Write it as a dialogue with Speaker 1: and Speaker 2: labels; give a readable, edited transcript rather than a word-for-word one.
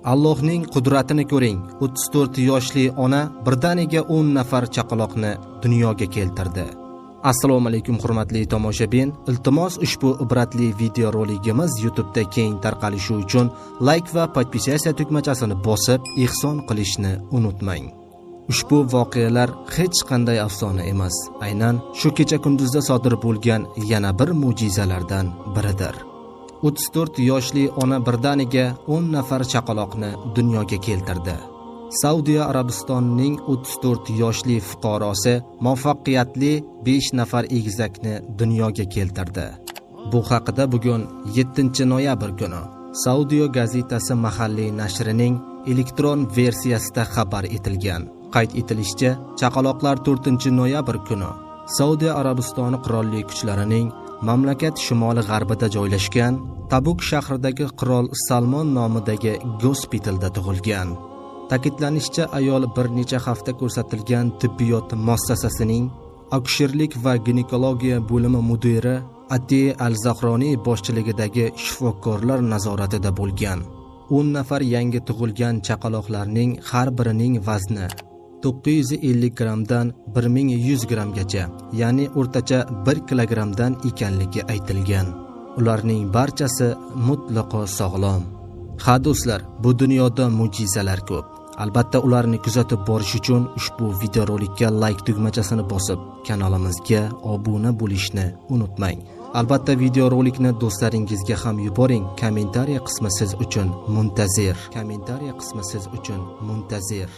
Speaker 1: Allohning qudratini ko'ring. 34 yoshli ona birdaniga 10 nafar chaqaloqni dunyoga keltirdi. Assalomu alaykum hurmatli tomoshabin. Iltimos, ushbu ibratli videorolikimiz YouTube'da keng tarqalishi uchun like va podpisatsiya tugmachasini bosib, ehson qilishni unutmang. Ushbu voqealar hech qanday afsona emas. Aynan shu kecha kunduzda sodir bo'lgan yana bir mo'jizalardan biridir. 34 yoshli ona birdaniga 10 nafar chaqaloqni dunyoga keltirdi. Saudiya Arabistonining 34 yoshli fuqarosi muvaffaqiyatli 5 nafar egizakni dunyoga keltirdi. Bu haqida bugun 7-noyabr kuni Saudiya gazetasi mahalliy nashrining elektron versiyasida xabar etilgan. Qayd etilishicha, chaqaloqlar 4-noyabr kuni Saudiya Arabistoni qirollik kuchlarining mamlakat shimoli-g'arbida joylashgan Tabuk shahridagi Qirol Salmon nomidagi gospitalda tug'ilgan. Ta'kidlanishicha, ayol bir necha hafta ko'rsatilgan tibbiyot muassasasining akusherlik va ginekologiya bo'limi mudiri Atiya Al-Zahroniy boshchiligidagi shifokorlar nazoratida bo'lgan. 10 nafar yangi tug'ilgan chaqaloqlarning har birining vazni 950 grammdan 1100 grammgacha, ya'ni o'rtacha 1 kilogrammdan ekanligi aytilgan. Ularning barchasi mutlaqo sog'lom. Ha do'stlar, bu dunyoda mo'jizalar ko'p. Albatta ularni kuzatib borish uchun ushbu videorolikka like tugmachasini bosib, kanalimizga obuna bo'lishni unutmang. Albatta videorolikni do'stlaringizga ham yuboring. Kommentariya qismi siz uchun muntazir. Kommentariya qismi siz uchun muntazir.